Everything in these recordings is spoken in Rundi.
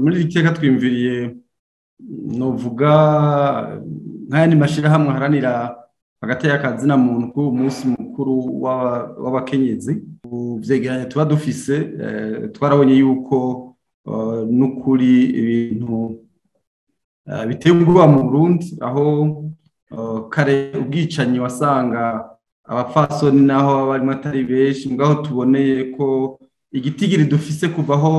Muri iri teka twiyumviriye, novuga nk'ayandi mashyirahamwe aharanira hagati y'akazina muntu k'uwo munsi mukuru w'abakenyezi. Vyegeranyo tuba dufise, twarabonye yuko n'ukuri ibintu biteye ubwoba mu Burundi, aho kare ubwicanyi wasanga abapfasoni naho baba barimo atari benshi, ngaho tuboneye ko igitigiri dufise kuva aho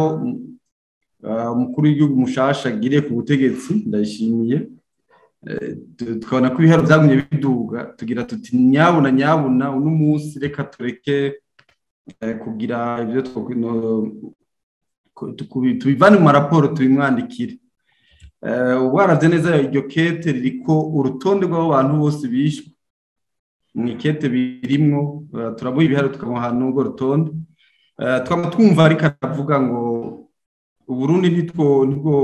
umukuru w'igihugu mushasha agiriye ku butegetsi, ndayishimiye, tukabona ko ibiharo byagumye biduga, tugira tuti nyabuna nyabuna uno munsi reka tureke kugira ibyo tubivane mu maraporo tubimwandikire. Waravye neza iryo kete ririko urutonde rw'abo bantu bose bishwe mu ikete birimwo, turamuha ibiharo tukamuha n'urwo rutonde. Twama twumva ariko aravuga ngo Uburundi ntitwo nibwo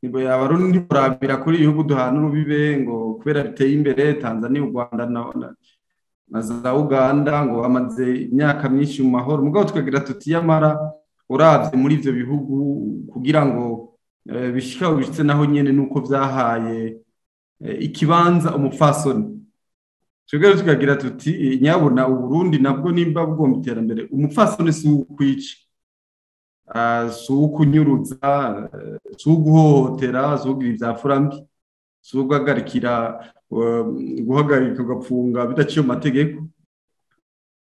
nibwo abarundi ntiburabira kuri ibihugu duhana urubibe ngo kubera biteye imbere, Tanzania, u Rwanda na za Uganda, ngo bamaze imyaka myinshi mu mahoro. Mugabo tukagira tuti yamara uravye muri ivyo bihugu kugira ngo bishika bishitse naho nyene nuko vyahaye ikibanza umupfasoni. Twebwe tukagira tuti nyabuna Uburundi nabwo nimba bugomba iterambere, umupfasoni si uwukwica, si uwukunyuruza, si uwuguhohotera, si uwugira ivyafura mbi, si uwuguhagarikira, guhagarika ugapfunga bidaciye mu mategeko.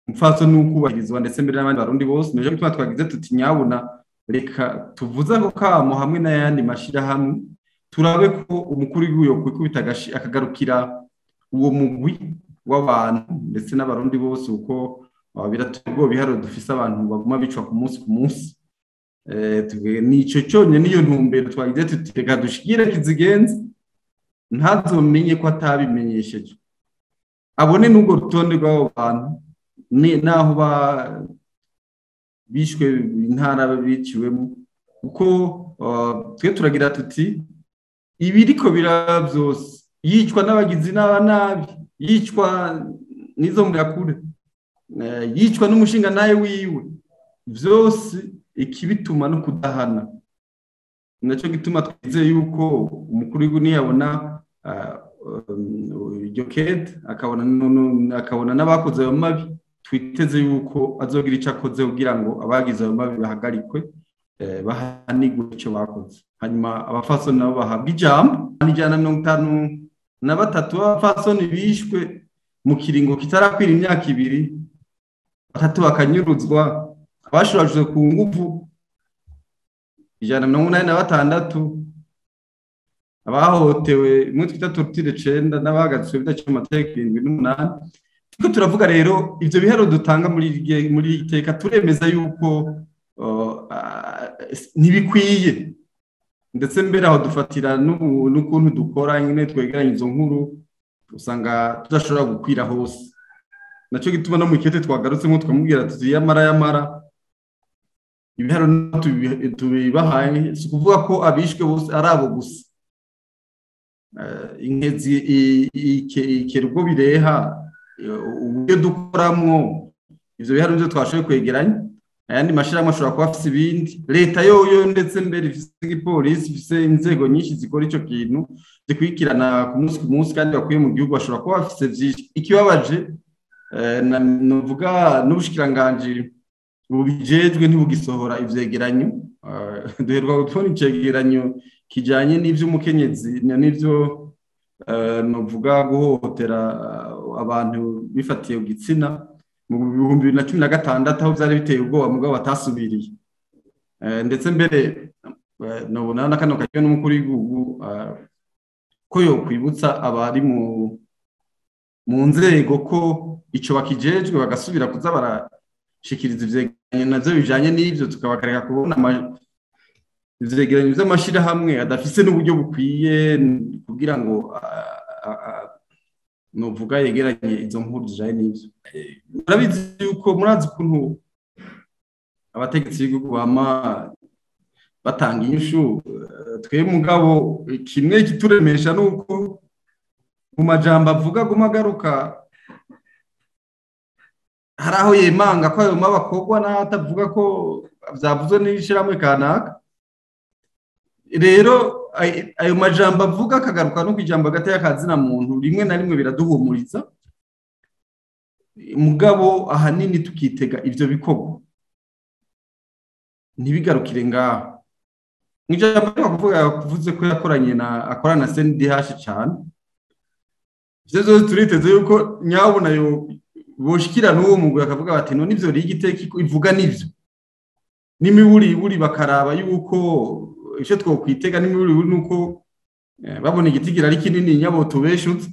Umupfasoni ni uwukubahirizwa ndetse mbere n'abandi barundi bose. Nico gituma twagize tuti nyabuna reka tuvuze ako kamo hamwe n'ayandi mashirahamwe, turabe ko umukuru w'igihugu yokwikubita agashi akagarukira uwo mugwi w'abantu ndetse n'abarundi bose, kuko birateye ubwoba ibiharuro dufise abantu baguma bicwa ku munsi ku munsi. Nico cyonyine niyo ntumbero twagize tuti reka dushikire kizigenze, ntazomenye ko atabimenyesheje, abone n'urwo rutonde rw'abo bantu naho bishwe intara biciwemo. Kuko twe turagira tuti ibiriko biraba vyose, yicwa n'abagizi nabi, yicwa n'izo mburakure, yicwa n'umushinga nawe wiwe, vyose ikibituma no kudahana. Naco gituma twizeye yuko umukuru w'igihugu niyabona iryo kete, akabona n'abakoze ayo mabi, twiteze yuko azogira ico akoze kugira ngo abagize ayo mabi bahagarikwe, bahanigwe ico bakoze. Hanyuma abapfasoni nabo bahabwa ijambo. 153 b'abapfasoni bishwe mu kiringo kitarakwira imyaka ibiri, batatu bakanyuruzwa, abashurajwe ku nguvu 186, abahohotewe mu twita torture 9, n'abahagaritswe bidaciye mu mategeko 78. Turiko turavuga rero ivyo biharo dutanga muri iri teka, turemeza yuko ntibikwiye, ndetse mbere aho dufatira n'ukuntu dukora nyine twegeranya izo nkuru, usanga tudashobora gukwira hose. Naco gituma no mu kete twagarutse nko twamubwira tuti yamara yamara ibiharo tubibahaye, si ukuvuga ko abishwe bose ari abo gusa. Inkezi ikera ubwo bireha uburyo dukoramwo ivyo biharo nivyo twashoboye kwegeranya. Ayandi mashirahamwe ashobora kuba afise ibindi, leta yoyo ndetse mbere ifise igipolisi, ifise inzego nyinshi zikora ico kintu, zikurikirana ku munsi ku munsi kandi bakwiye mu gihugu, bashobora kuba bafise vyinshi. Ikibabaje, novuga n'ubushikiranganji bubijejwe ntibugisohora ivyegeranyo. Duheruka kubona icegeranyo kijanye n'ivy'umukenyezi n'ivyo novuga guhohotera abantu bifatiye ku gitsina mu 2016, aho vyari biteye ubwoba mugabo batasubiriye. Ndetse mbere nobona na kano karyo n'umukuru w'igihugu ko yokwibutsa abari mu nzego ko ico bakijejwe bagasubira kuza barashikiriza ivyegeranyo navyo bijanye n'ivyo, tukabakareka kubona ivyegeranyo vy'amashirahamwe adafise n'uburyo bukwiye kugira ngo novuga yegeranye izo nkuru zijanye n'ivyo. Murabizi yuko murazi ukuntu abategetsi b'igihugu bama batanga inyishu. Twe mugabo kimwe kituremesha nuko mu majambo avuga aguma agaruka, hari aho yemanga ko ayo mabi akorwa n'aho atavuga ko vyavuzwe n'ishirahamwe kanaka. Rero ayo majambo avuga akagaruka no kwijambo hagati y'akazina muntu, rimwe na rimwe biraduhumuriza, mugabo ahanini tukitega ivyo bikorwa ntibigarukire ngaho. Mw'ijambo kuvuga yavuze ko yakoranye na akorana na CNDH cyane, ivyo vyose turiteze yuko nyabona yo boshikira n'uwo mugwi akavuga bati: "None ivyo riga iteka ivuga nivyo?" N'imiburiburi bakaraba yuko icyo twokwitega n'imiburiburi nuko babona igitigira ari kinini nyabo tubeshutse.